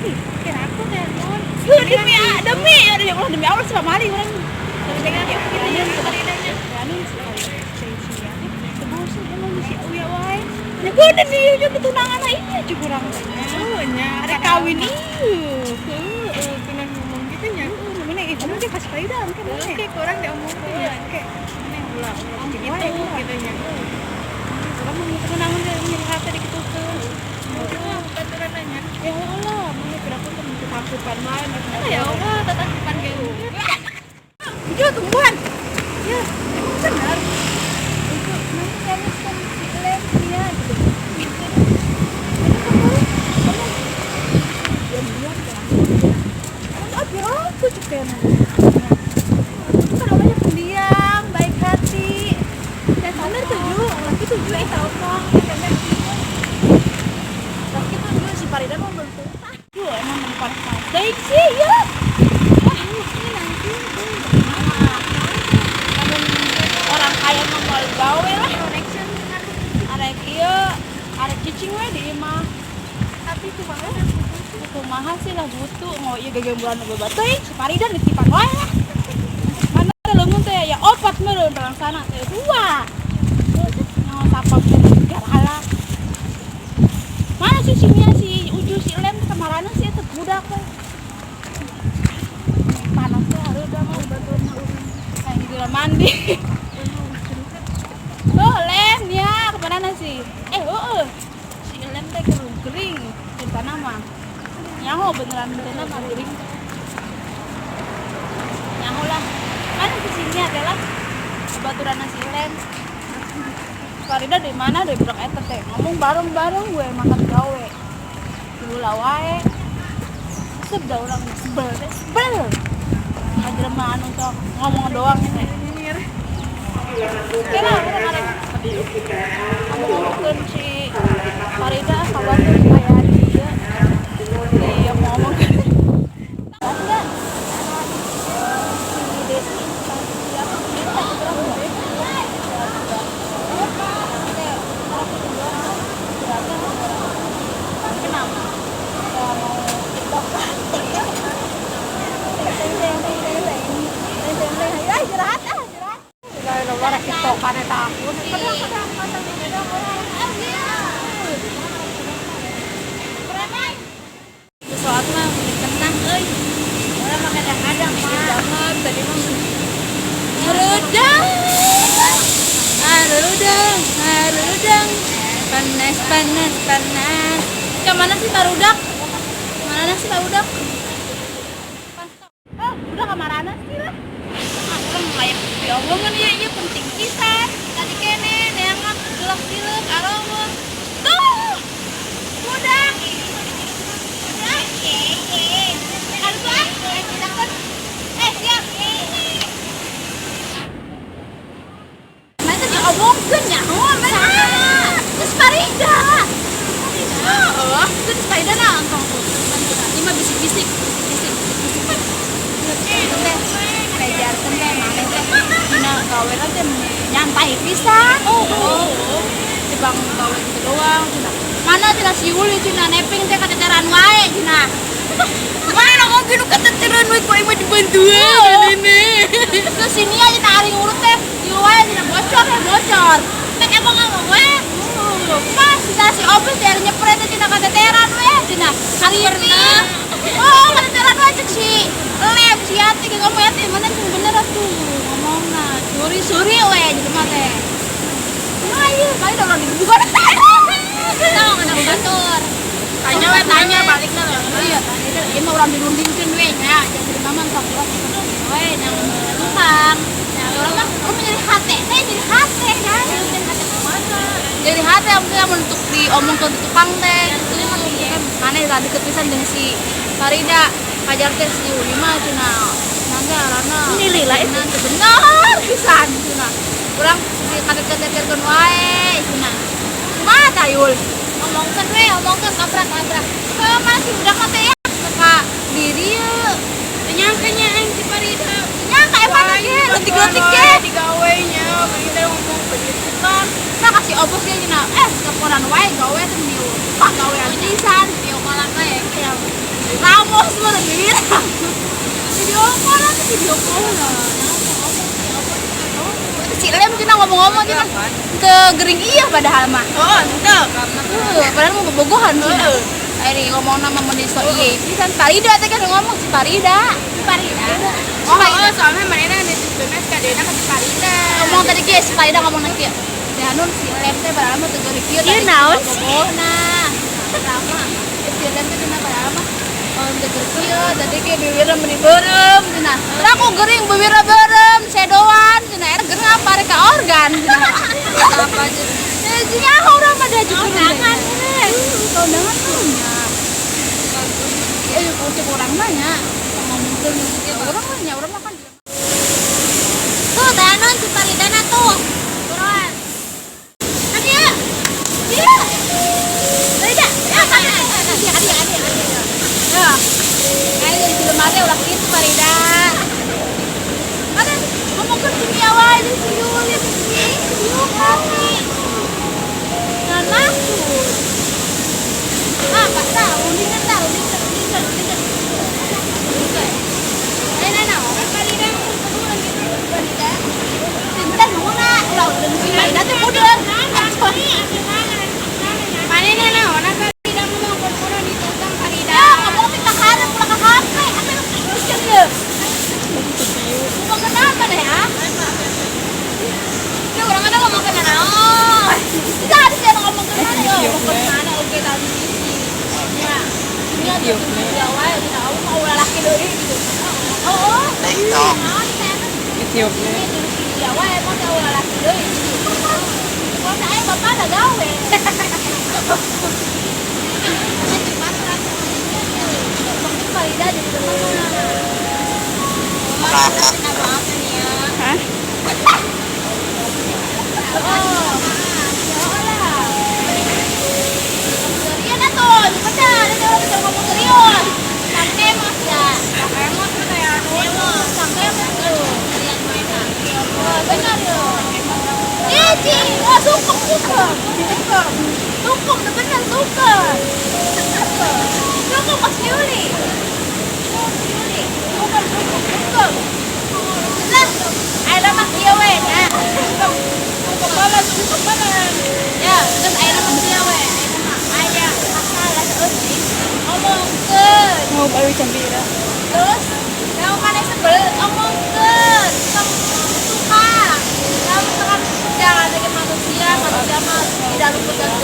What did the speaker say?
sih? Kira aku telepon. Yuk, demi demi ya Allah, demi Allah sih pamali urang. Dengan aku gitu ya Faridanya. Si Uya wae. Nya geudeun ieu jeung tunangan ieu jeung urang teh. Oh, nya. Arek kawin ieu. Heeh, pernah ngomong gitu nya. Heeh, mana ieu dia kasih Farida engke mana. Oke, kurang diomongin ya. Engke. Mana ulah ulah gitu gitu nya. Urang mau tunangan teh nyeri hate dikitukeun. Heeh, baturan nanya. Ya Allah, mun kira aku teh takutan wae. Ya Allah, tatapan kayak gitu. Itu tumbuhan. Ya, emang benar. Itu mana kayaknya si lem dia gitu. Ini kamu diam-diam kan. Kamu tuh aku cek Aku kan orangnya pendiam, baik hati. Dan bener tujuh, laki tujuh telepon, laki tujuh si Farida mau belum tuh. Duh, emang panas panas sih ya. Wah, ini nanti namun orang kaya mah moal gawe lah. Connection Arek ieu, arek cicing we di imah. Tapi kumaha? Kumaha sih lah butuh mau ieu gagembulan nu loba teuing si Farida ditipan wae lah. Mana leungeun teh ya opat meureun dalam sana teh dua. Nyawa sapam teh garala. Mana sih si Mia si Uju si Lem kamarana sih eta budak we. Panas teh hareuda mah kayak gitu mandi. Oh, Lem ya, kemana sih? Oh, si Lem teh kering cinta nama. Nyaho beneran cinta nama gering. Nyaho lah. Mana si sini adalah baturan si Lem. Farida di mana deh budak eta teh ngomong bareng-bareng gue makan gawe. Dulu lah wae. Sebel orang sebel teh sebel. Ajar mah anu sok ngomong doang teh. Oke lah, urang arek ngomong-ngomongkeun si Farida kabar teh kayak dia di ngomong-ngomongkeun. Enggak. Si Desi siapa kita urang kenapa? Mau TikTok. Istirahat ah, istirahat. Udah TikTokan eta aku. Kadang-kadang Soal mah tenang euy. Urang mah kadang-kadang mikir banget tadi mah Harudang. Harudang, harudang. Panas, panas, panas. Ke mana sih barudak? Mana sih barudak? Oh, udah kamarana sih lah. Ah, urang layak diomongan ieu ieu penting pisan. Tadi kene neangan gelak-gelek areuweung. Tuh. Budak. Budak. Aduh ah, takut. Siap. Mana tadi diomongkeun nyaho mana? Terus Farida. Heeh, terus Farida nah entong tuh. Ini mah bisik-bisik, bisik-bisik, bisik-bisik. Teh, ngajarkeun teh maneh teh dina gawe teh nyantai pisan. Oh. Tibang gawe gitu doang cenah. Mana cenah si Yuli cenah neping teh kateteran wae cenah. Mana oge nu kateteran we ku aing mah dibantuan ini. Terus sini aja cenah ari ngurut teh, ieu wae cenah bocor ya bocor. Tek emang ngomong we. Pas cenah si Obes teh ari nyepret teh cenah kateteran we cenah. Hari ini. Oh, kateteran we cek si Lem si Yati ge ngomong Yati mana sing bener atuh ngomongna. Suri-suri we jelema teh. Kumaha ieu? Kali da urang digebukan. Tong anak batur. Tanya we tanya balikna we. Iya, ieu mah urang dirundingkeun we nya. Jadi mama sok we yang tukang. Nah, urang mah urang nyeri hate teh, nyeri hate kan. Jadi hate mungkin amun untuk diomongkeun ke tukang teh gitu. Kan maneh tadi deket pisan jeung si Farida. Kajar teh si Yuli mah cenah. Nangga arana. Nilai lah itu. Bener pisan cenah. Urang si katet-katetkeun wae cenah. Kumaha tah Yul? Omongkeun we, omongkeun abrak-abrak. Heuh, mana si budak mah teh ya suka diri ye. Teu nyangka nya aing si Farida. Nyangka emang ge leutik-leutik ge. Digawe nya, kita ngomong begitu kan. Nah kasih obos ge cenah. Laporan wae gawe teh miu. Pak gawean pisan. Video callan wae. Ya. Ramos mah bibir. Video call nanti video call lah. Si Lem cina ngomong-ngomong cina ke gering iya padahal mah. Oh, ente. Padahal mau bobogohan cina. Ayo ngomong nama meniso iya pisan Parida teh kan ngomong si Parida. Si Parida. Oh, oh, soalnya mana netizennya kadena ke si Parida. Ngomong tadi kieu si Parida ngomong nang kieu. Ya nun si Lem teh padahal mah teu geuring kieu Ieu naon sih? Nah, lama. Si Lem teh cenah padahal mah teu geuring kieu tadi kieu bibirna meuni beureum cenah. Terus aku geuring bibirna beureum sedoan cenah era geuring apa rek ka organ cenah. Apa aja? Eh sia urang mah da juga Kondangan. Kondangan punya. Cek urang mah nya ngomongkeun urang mah nya urang mah kan. Tuh, teh Anon si Paridana tuh. Buruan. Tadi ya. Iya. Parida. Ya, Parida. Iya, iya, iya. Ya. Ayo jadi film mate ulah kitu Parida. Mana ngomongkeun kimia wae jeung si Yuli, si Yuli. Nah, maksud. Ah, Pak, tah, undingan tah, undingan, undingan, undingan. Ayo, nah, Parida ngomong gitu, Parida. Sinten ngomongna, ulah si Parida teh mudeng. Manehna naon Parida ngomong kudu ditukang Parida. Ya, ngomong teh ka hareup ulah ka HP. Apa lu pikir ieu? Ngomong kenapa deh, ah? Ya urang ada ngomong kana naon. Tidak ada sih ngomong ke mana ya, ngomong ke mana oke tadi sisi. Ya. Ini ada dia wae tidak aku mau lalaki deui gitu. Oh, oh. TikTok. Ethiopia. Dia wae mau teh lalaki deui gitu. Kalau saya bapak ada gawe. Farida jadi teman. Hah? Oh, lah. Serius tuh, cepetan, ada orang bisa ngomong serius. Sampai mas ya, Emot tuh teh Anon. sampai mas tuh. Wah, benar ya. Eh, Ci, wah sukong, sukong, sukong, sukong, bener sukong, sukong Mas Yuli, Mas Yuli, sukong, sukong, sukong. Lah, ayo mah kieu we, nya. Sukong balas, sukong balas. Ya, terus ayeuna mah kieu we, ayeuna mah aya masalah seutik omongkeun. Mau baru cempira. Terus kalau mana sebel omongkeun, tong suka. Kalau misalkan jangan sebagai manusia, manusia mah tidak luput dari